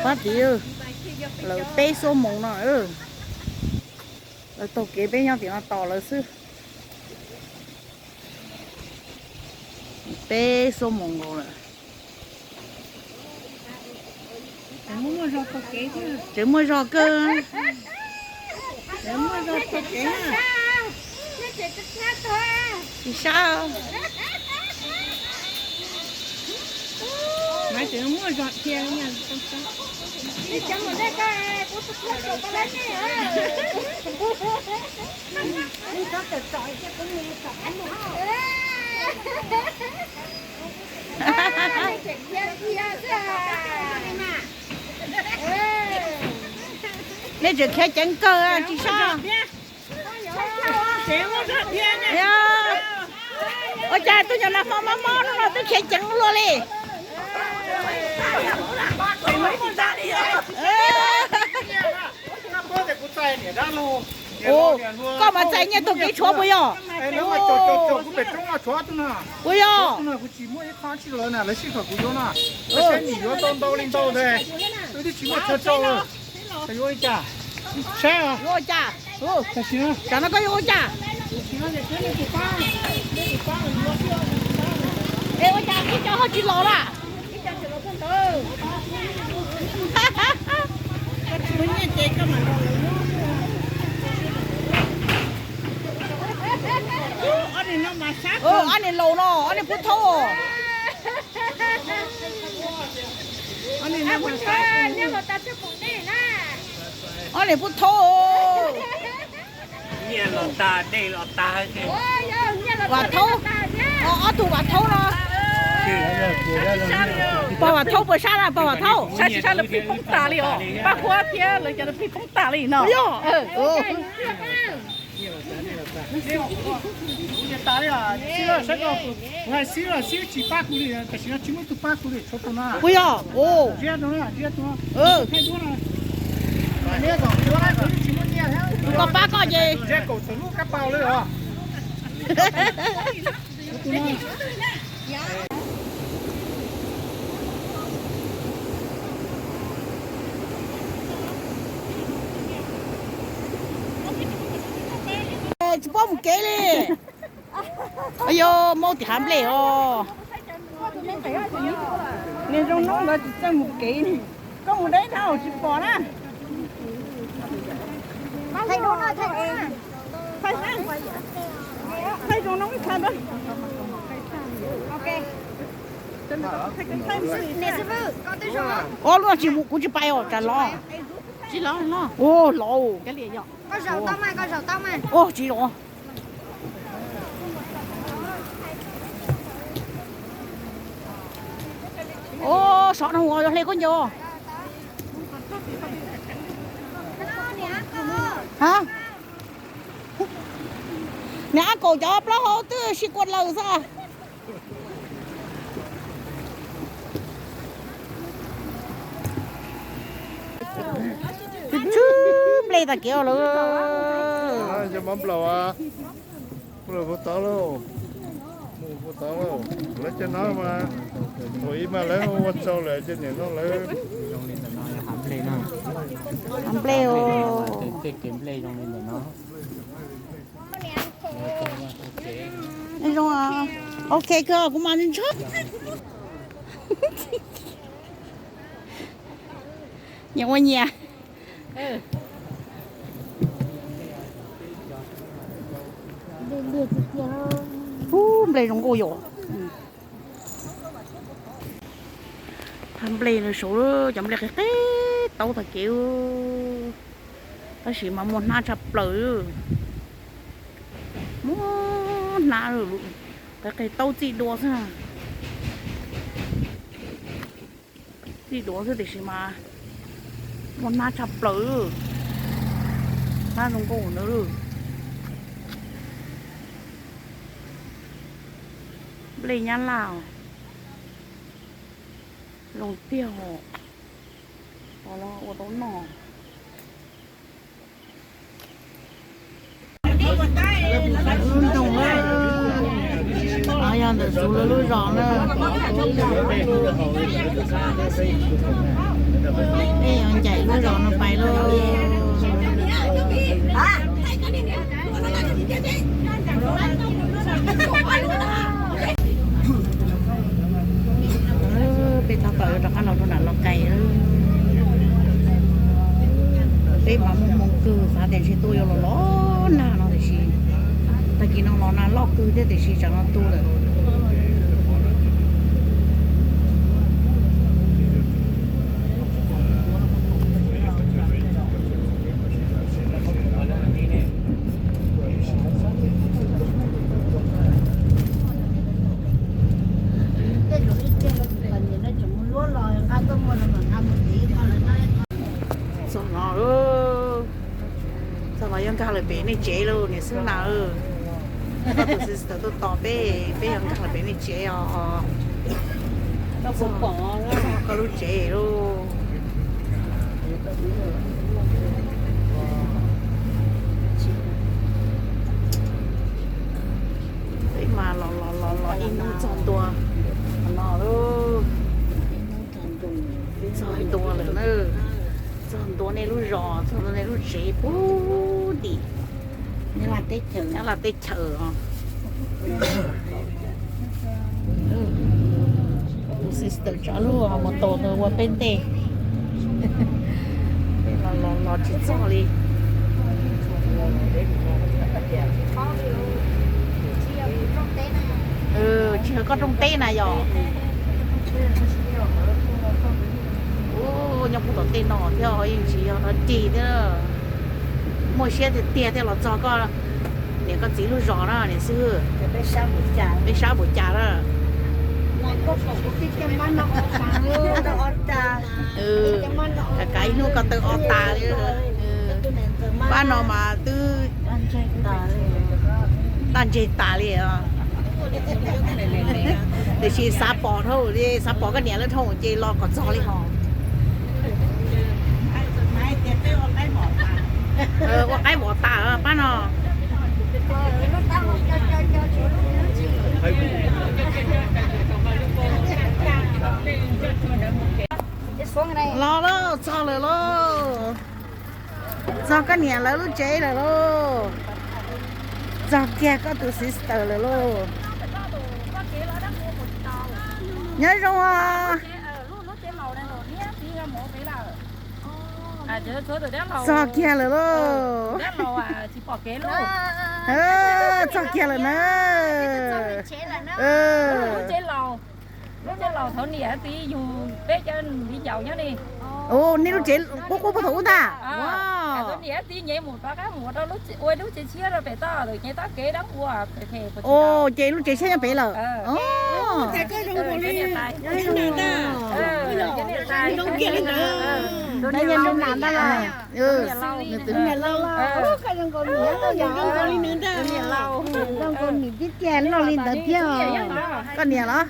Pab tid, lawv peb xuab moos no. Lawv taug kev, peb nyob tim no tos lawv xwb. Peb xuab moos nkaus lawm. Tseem muaj zog kawg. Tseem muaj zog kawg. Tsis sab. Mas tseem muaj zog thiab. Nej tseem khiav ceev kawg, tsis sab. Ua cas tus nyuam nas mos mob mob no twb khiav ceev luaj li. Koj mas txais nyiaj taug kev tshuav puas yog? Puas yog? Yuav ua cas? Tsam no koj yuav ua cas? Es ua cas ib co ho tsis los lawm? Ob niag laus no, ob niag pub thaub. Ob niag pub thaub. Vam thaub, ob tug vam thaub no. Pog vam thaub puas sab na, pog vam thaub? Sab tsis sab, lawv plig poob tas li os. Paj Huab thiab lawv cov lawv plig poob tas li no. Yog. Kuv hais xib los xib tsis pab kuv li, tam sim no tsis muaj ib tug pab kuv li, tshuav tus no. Puas yog? Koj pab koj ces. Tsis paub mus kev li. Yog, maub tim hav nplej os. Niag zoo noob ntawd tsis txawj mus kev li. Koj mus deb dhau tsis pom na. Thaij zoo noob ib txha ntawd. Ua lub no tsis mus kuv tsis pais os, tsam lov. Ua lov. Ua tsis lov. Ua sov no ua hle khaub ncaws. Niam Ab Kaum cov plaub hau twb sib kua lawm xwb. Tsw tsw nplej tag kev lawm. Nplaum, nplaum puag tod lauj. Puag tod lauj. Lawv cov no mas thaum ib mas lawv ua tsau lawm ces nim no lawv nplej. Zoo, ok kawg, kuv mas ntshai. Nyias ua nyias. Ub, nplej zoo nkauj yom. Thaj nplej no saud, cov nplej qig qig taub tag kev. Tab sis mas muaj hnab tshaj plaws. Muaj hnab, qig qig taub txij dua xwb. Txij dua xwb tiam sis mas muaj hnab tshaj plaws. Hnab zoo nkauj ntawd. Nplej nyab laj zoo tiag os. Ua tau noj. Ntoo na, yog ntawm Suav lawv lub zos na. Lub zos no pais lawm. Peb tab tom rov qab los rau nram Lauj Kais lawm. Peb mas muaj hmoo kawg, xav tias ntshe tuaj yuav los los nag no tiam sis tag kis no los nag loj kawg thiab tiam sis tsam no tu lawm. Txog no, txog no yuav nkag lawm pem nej tsev lauj, niam xwb na. Koj tus sister tuaj tos peb, peb yuav nkag lawm pem nej tsev os. Txog koj lub tsev lauj. Peb mas los los los los ib hnub txog ntua no lauj. Txog ntua lawm na. Txog ntua nej lub zos, txog ntua nej lub tsev pub tim Nyab Laj teb chaws os. Tus sister tsav lub mos tos ntawd ua peb ntej. Peb los los los tsis txog li. Tsis yog koj rooj teb na yom? Ub, nyob puag tom tej no thiab yeej tsis yog dog dig thiab. Muaj siab tiag tiag thiaj los txog koj niam koj txiv lub zos na niam xwb. Peb sab npaum cas na. Kav ib hnub ko taw ob tas li. Pab no mas twb daj ntseg tas li. Tiam sis xav pom dhau li, xav pom koj niam lawv dhau ces los kom txog li hos. Ua qaib vov tas pab no. Los lauj, txog lawm lauj. Txog koj niam lawv lub tsev lawm lauj. Txog kiag koj tus sister lawm lauj. Nyob zoo os. Txog kiag lawm lauj. Txog kiag lawm na. Nej lub tsev qub qub puag thaum ub ntag. Ces lub tsev tshiab nyob pem lawm. Nws tus niam laus, zoo nkaus nws tib tiag loj li ntawd thiab. Koj niam los?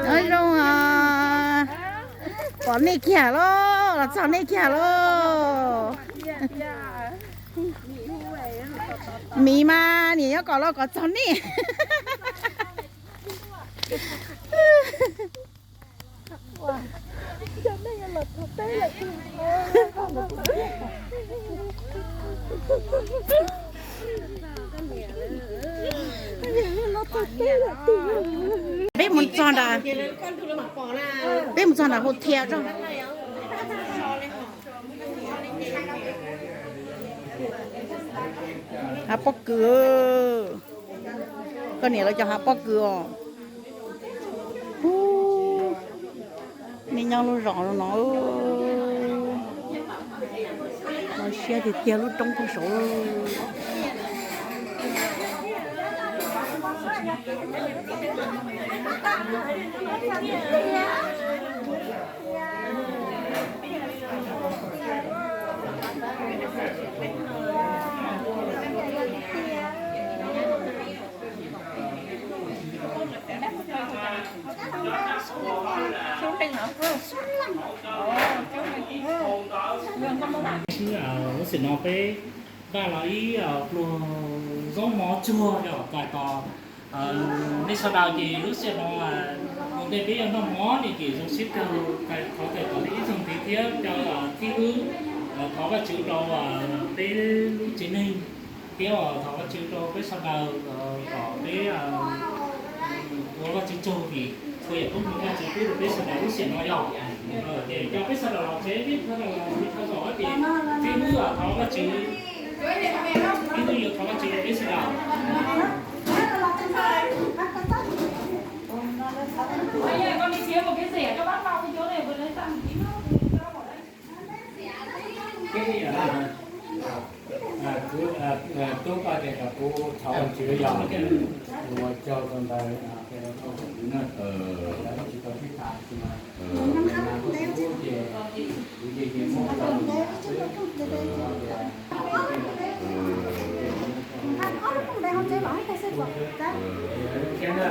Nyob zoo os. Pom nej kiag lauj, los txog nej kiag lauj. Miv mas niam nyob kom los kom txog nej. Peb mus txog nram, peb mus txog nram hotel tso. Hav pob kws, koj niam lawv cov hav pob kws os. Nej nyob lub zos no, no siab tiag tiag lub roob puag saud. Lub sij hawm no peb npaj los ib pluag zaub mov tsuag rau kom nej sawv daws ces lub sij hawm no ua Ntej peb yuav noj mov ne ces zoo siab kawg, thov txim pub rau ib tsoom niam txiv thiab cov tij wb, thov Vajtswv rau peb lub tsev neeg thiab thov Vajtswv rau peb sawv daws kom peb ua Vajtswv tsaug vim txhua yam tub mus Vajtswv pub rau peb sawv daws lub sij hawm no yog. Ces cov peb sawv daws los tsev peb sawv daws los tsis thov zom ces peb wb thov Vajtswv, peb wb yuav thov Vajtswv rau peb sawv daws. Tub koj tias kom kuv thov Vajtswv yog ua tsaug rau ntawd, tsis tau sib tham ces kuv ces muaj xwb. Thiab na,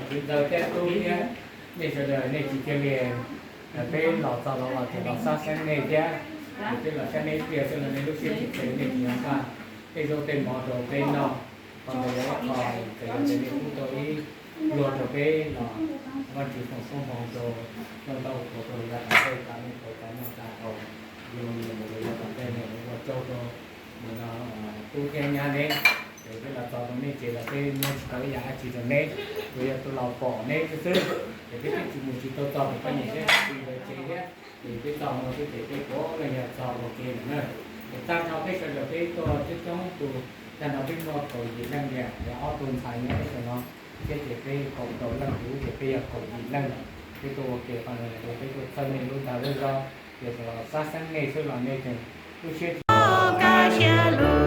txiv ntxawm thiab tub thiab nej sawv daws nej tsis cia li, peb los txog los los ces los xab xeeb nej thiab, peb los saib nej ib pliag xwb los nej lub siab tsis txawv nej tsis nco qab tej zaub tej mov rau peb noj. Qhov ntawd yog ib qho txawm yog tias nej pub tau ib pluag rau peb los Vajtswv foom koob hmoov rau, noj tau ua rau yav tom ntej tas nej tau cov noj tas tau zoo li mus rau yav tom ntej no ua tsaug rau nim no tub thiab nyab neb. Ces peb los txog rau nej tsev los peb muab tsis tau ib yam dab tsi rau neb, tsuas yog tus los pom neb xwb xwb. Ces peb twb tsis mus tsis tau txog pem koj niam thiab txiv lawv tsev thiab, ces peb txog no xwb ces peb puav leej yog txog ua ke lawm na. Ces tag nrho peb sawv daws peb tuaj coob coob tus, tag nrho peb muaj kaum yim leej tiag, ces ob tug ntxhais nyob peb sab no thiab ces peb kaum rau leej huv ces peb yog kaum yim leej. Peb tuaj ua ke qhov no ces peb tuaj txhawb nej lub dag lub zog, ces xav xab xeeb nej xwb los nej tseem lub siab tsis kab siab lug